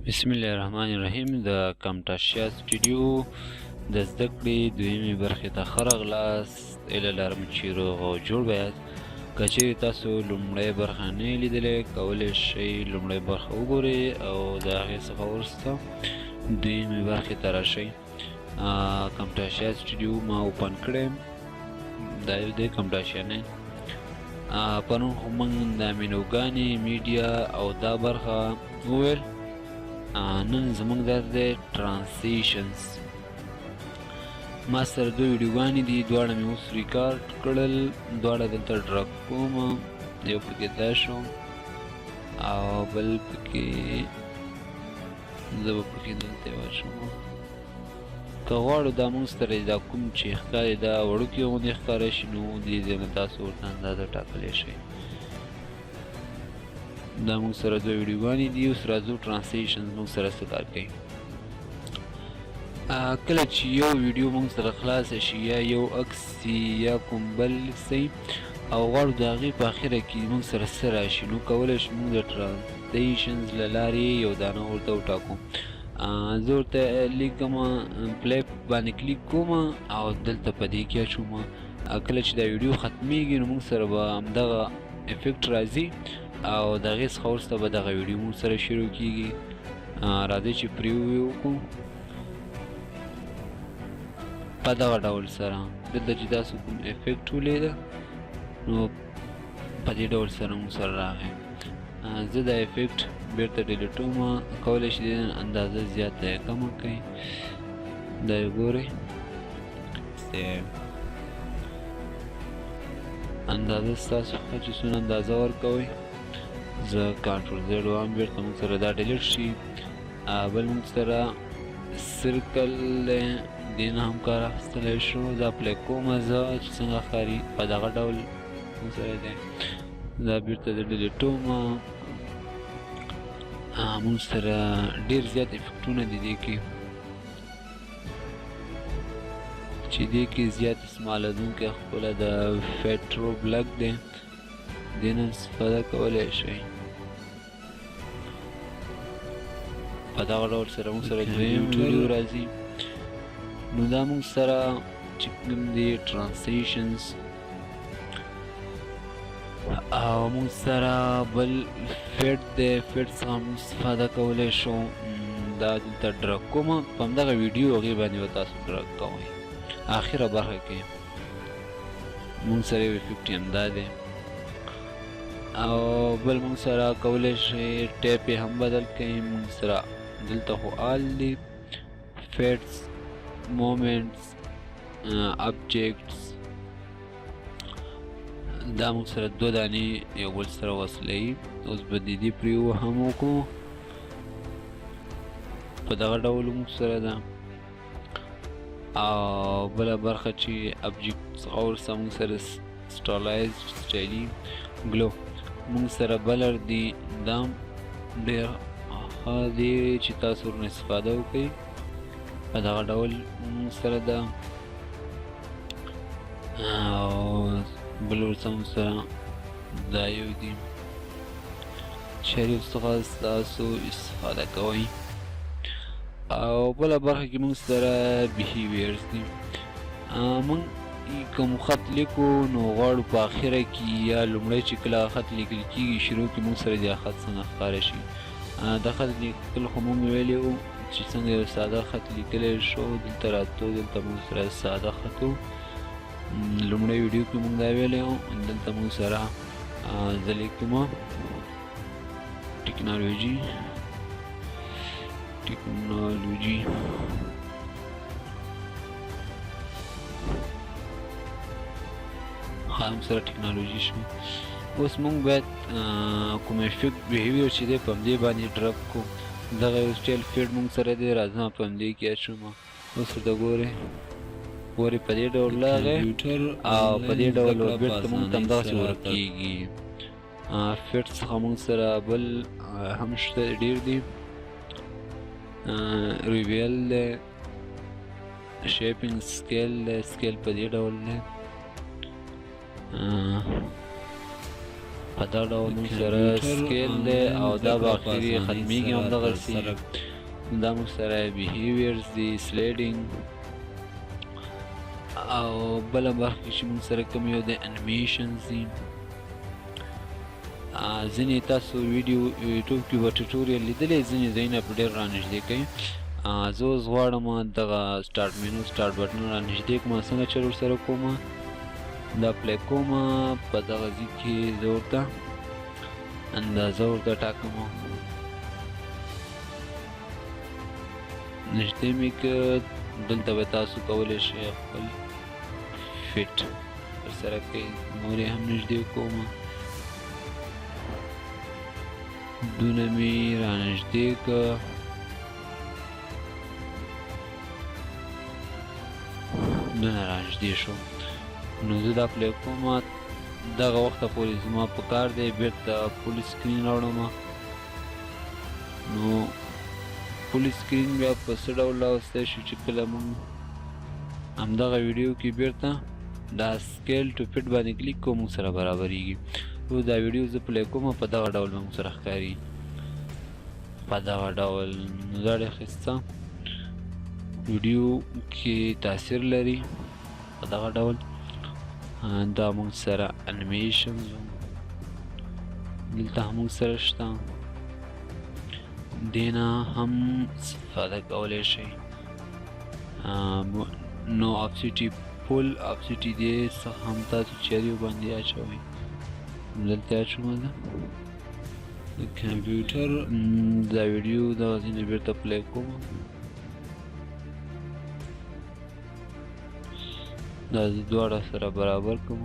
بسم الله الرحمن الرحیم. د کمټاشیا سټډیو د زده کړې دویمې برخې ته ښه راغلاست. هیله لرم چې روغ او جوړ به یاست. که چیرې تاسو لومړۍ برخه نه یې لیدلې، کولی شئ لومړۍ برخه وګورئ او د هغې څخه وروسته دویمې برخې ته راشئ. کمټاشیا سټډیو ما open کړی، دا یو دی کمټاشیا نه. پرون خو موږ د مینوګانې میډیا او دا برخه وویل. نن زموږ درس دی transitions. ما سره دوه ویډیوګانې دي، دواړه مې اوس ریکارډ کړل، دواړه دلته drag کوم. یو پکې دا شو او بل پکې زه به پکې دلته واچوم. که غواړو دا موږ سره دا کوم چې ښکاري دا وړوکی غوندې ښکاره شي، نو دې ځای نه تاسو ورته اندازه ټاکلی شئ. دا موږ سره دوه ویډیوګانې دي. اوس راځو transitions موږ سره څه کار کوي. کله چې یو ویډیو موږ سره خلاصه شي یا یو عکس یا کوم بل څه او غواړو د هغې په اخره کې موږ سره څه راشي، نو کولی شو موږ د transitions له لارې یو دانه ورته وټاکو. زه ورته لیکم، play باندې کلیک کوم او دلته په دې کې اچوم. کله چې دا ویډیو ختمیږي نو موږ سره به همدغه effect راځي او د هغې څخه وروسته به دغه ویډیو موږ سره شروع کیږي. راځئ چې preview وکړو په دغه ډول سره. دلته چې تاسو کوم effect ولیده نو په دې ډول سره موږ سره راغی. زه دا effect بیرته delete وم. کولی شئ د اندازه زیاته یا کمه کړئ. دا یې ګورئ، اندازه ستاسو ښه چې څونه اندازه ورکوئ. زه control Z وهم، بیرته موږ سره دا delete شي. بل موږ سره circle دی، دې نه هم کار اخیستلی شو. دا play کوم زه چې څنګه ښکاري په دغه ډول موږ سره دی. دا بیرته زه delete وم. موږ سره ډېر زیات effect ونه دي دې کې، چې دې کې زیات استعمالېدونکی خپله د fade to black دی، دې نه استفاده کولی شئ. په دغه ډول سره موږ سره دویم ویډیو راځي. نو دا موږ سره چې کوم دي transitions او موږ سره بل fade دی، fade څخه موږ استفاده کولی شو. دا دلته drag کوم، په همدغه ویډیو هغې باندې به تاسو drag کوئ. آخره برخه کې موږ سره یو effect همدا دی. او بل موږ سره کولی شئ type یې هم بدل کړئ. موږ سره دلته خو all دي، fades، movements، objects. دا موږ سره دوه دانې یو بل سره وصلوي. اوس به د دې preview هم وکړو په دغه ډول موږ سره ده. او بله برخه چې object څخه ورسره موږ سره stylize، سټایلي، glow، موږ سره blur دی. دا ډېر ښه دی چې تاسو ورنه استفاده وکړئ. په دغه ډول موږ سره ده. او بل ورسره موږ سره دا یو دی، شریف څخه ستاسو استفاده کوئ. او بله برخه کې موږ سره behaviors دي. موږ کوم خط لیکو نو غواړو په اخره کې یا لومړی چې کله خط لیکل کېږي شروع کې موږ سره دا خط څنګه ښکاره شي. د خط لیکل خو موږ ویلي وو چې څنګه یو ساده خط لیکلی شو. دلته راتلو، دلته موږ سره ساده خط و، لومړی ویډیو کې موږ دا ویلی وو. دلته موږ سره زه لیکم ټکنالوژي، ټکنالوژي. ښه موږ سره ټکنالوژي شو. اوس موږ باید کوم effect behavior چې دی په همدې باندې drag کړو. دغه یو style fade موږ سره دی، راځم په همدې کې اچوم. اوس ورته ګورئ، ګورئ په دې ډول راغی او په دې ډول بیرته موږ ته همدغسې ورک کېږي. fade څخه موږ سره بل هم شته، ډېر دي. bevel دی، shaping scale دی، scale په دې ډول دی. په دا ډول موږ سره scale دی او دا به اخري ختمیږي همدغسې. دا موږ سره behaviors دي، sliding او بله برخه کې چې موږ سره کوم یو د animations دي. ځینې تاسو ویډیو یوټیوب کې به tutorial لیدلی، ځینې ځایونه په ډېر رانږدې کوي. زه اوس غواړم دغه start menu start button رانږدې کړم. څنګه چل ورسره کوم؟ دا play کوم، په دغه ځای کې زه ورته اندازه ورته ټاکم، نږدې مې که. دلته به تاسو کولی شئ خپل fit ورسره کوئ. نور یې هم نږدې کوم، دونه مې رانږدې که، دونه رانږدې شو. نو زه دا play کوم، دغه وخته پورې زما په کار دی بیرته full screen راوړم. نو full screen بیا په څه ډول راوستی شو؟ چې کله موږ همدغه ویډیو کې بیرته دا scale to fit باندې کلیک کوو، موږ سره برابریږي. اوس دا ویډیو زه play کوم، په دغه ډول به موږ سره ښکاري، په دغه ډول. نو دا ډېر ښایسته ویډیو کې تاثیر لري په دغه ډول. دا موږ سره animation دلته هم موږ سره شته، دینه هم استفاده کولی شئ. نو opacity، full opacity دې څخه هم تاسو چیرې باندې اچوئ، دلته اچوم ده. د کمپیوټر دا ویډیو دغه ځینې بیرته play کوم، دا دواړه سره برابر کوم.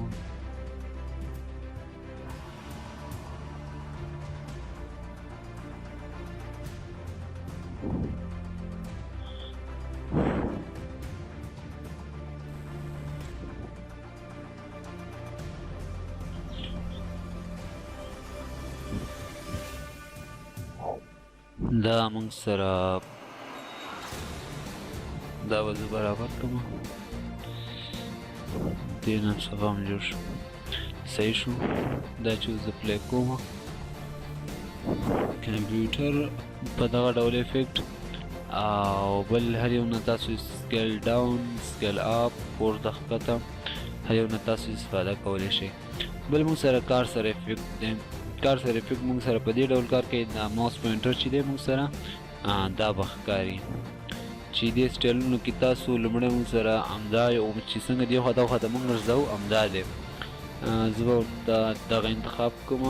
دا موږ سره دا به زه برابر کړم، دې نن سبا هم جوړ شو، صحیح شو. دا چې زه play کوم کمپیوټر په دغه ډول effect. او بل هر یو نه تاسو scale down، scale up، پورته ښکته، هر یو نه تاسو استفاده کولی شئ. بل موږ سره cursor effect دی. cursor effect موږ سره په دې ډول کار کوي، دا mouse pointer چې دی موږ سره دا به ښکاري چې دې سټایلونو کې تاسو لومړی موږ سره همدا یو چې څنګه دې خوا ته خوا ته موږ ګرځوو همدا دی. زه به ورته دغه انتخاب کوم،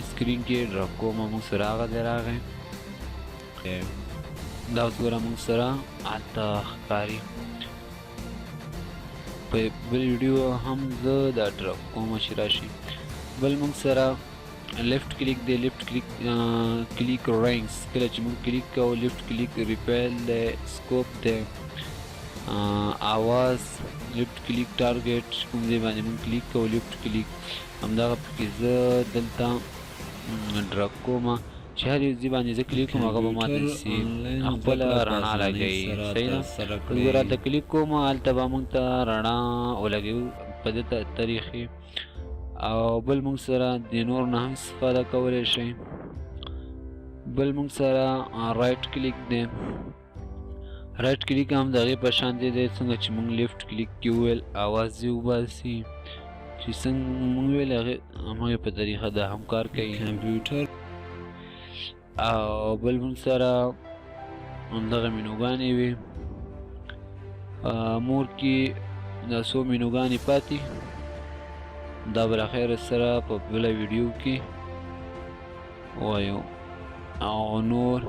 screen کې drop کوم، موږ سره هغه دی راغی. دا اوس ګوره موږ سره هلته ښکاري. په بل ویډیو هم زه دا drop کوم چې راشي. بل موږ سره left click دی، left click، click rings، کله چې موږ کلیک کوو left click، reveal دی، scope دی، آواز، left click target، کوم ځای باندې موږ کلیک کوو left click همدغه پکې زه دلته drop کوم چې هر یو ځای باندې زه کلیک کوم هغه به ماته سي خپله رڼا لګوي. صحیح ده؟ زه راته کلیک کوم، هلته به موږ ته رڼا ولګوي په دې طریقې. او بل موږ سره د نور نه هم استفاده کولی شئ. بل موږ سره right click دی. right click هم د هغې په شان دی څنګه چې موږ left click کې وویل اواز یې وباسي، چې څنګه موږ ویل هغې همغې په طریقه دا هم کار کوي. کمپیوټر او بل موږ سره همدغه مینوګانې وي. مور کې دا څو مینوګانې پاتې، دا به له خیره سره په بله ویډیو کې وایو. او نور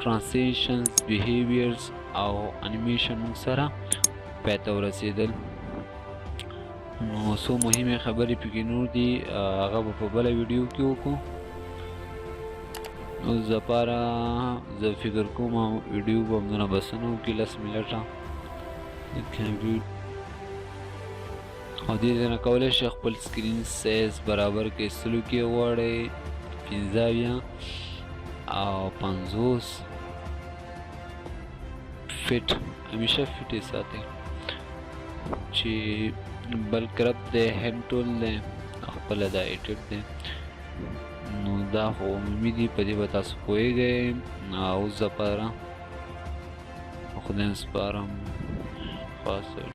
transitions، behaviors او animation موږ سره پای ته ورسېدل. نو څو مهمې خبرې پکې نور دي، هغه به په بله ویډیو کې وکړو. اوس دپاره زه فکر کوم ویډیو به همدونه بسنه وکړي، 10 منټه. کمپیوټر او دې ځای نه کولی شئ خپل screen size برابر کړئ، سلو کې غواړئ 75 او 50 fit، همیشه fit یې ساتئ. چې بل crop دی، hand tool دی، خپله دا edit دی. نو دا خو عمومي دي، په دې به تاسو پوهېږئ. اوس دپاره خدای سپارم خاصه.